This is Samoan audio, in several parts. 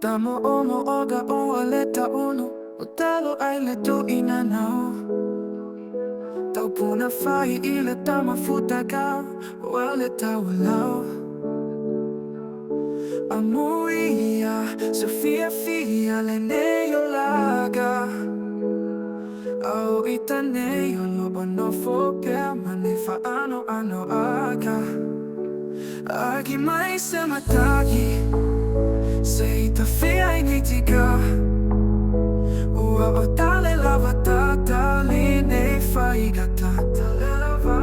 Tamo'omo'oga ua le ta'unu O talo ai le tu'ina nau Taupuna fai i le tamafutaga Ua le taualau Amuia so fiafia lenei olaga Ao ita nei o lo'o nofo pea ma nei fa'ano'ano'aga Agi mai se matagi Se i tafia i nei tika Ua o tale lava tatali nei faigata Tale lava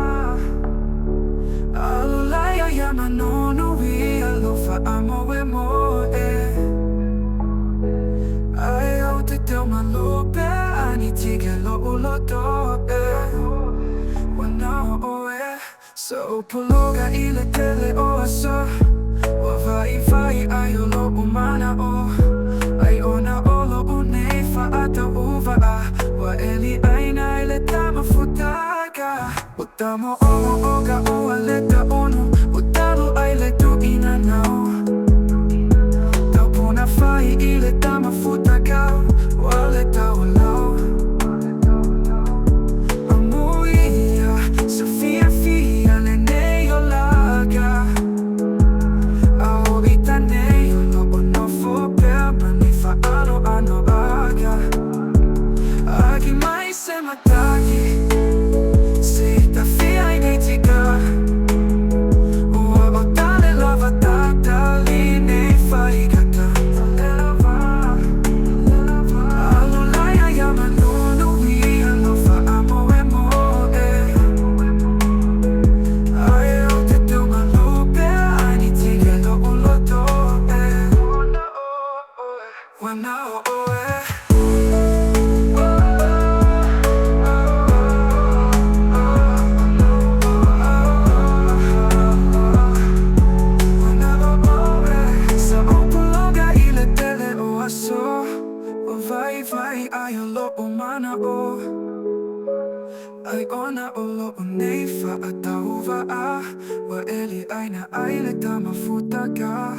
Alolaia ia manonu i alofa a moe moe Ai au te teo malupe Ani tike lo uloto e Ua nao oe Sa upologa i le tele o aso Ua vai vai ai o lo umana o Ai ona o lo unei whaata uva a Ua eli aina i le tama futaka O tamo o o ka ua le ta'unu O talu ai le tu'ina nau Taupuna fai i le tama futaka Ua le taualau Amuia, so fiafia lenei olaga Ao ita nei o lo'o nofo pea ma nei fa'ano'ano'aga Agi mai se matagi Se i tafia i nei tika Ua o tale lava tatali nei faigata Tale lava Alolaia ia manunu i alofa a moe moe Ai au te teo malupe Ani tike lo uloto e Ua nao oe Ua nao oe Sa upologa i le tele o aso Ua vai vai ai o lo'o mana'o Ai ona o lo'o nei fa'atauva'a Ua eli aina ai le tamafutaga.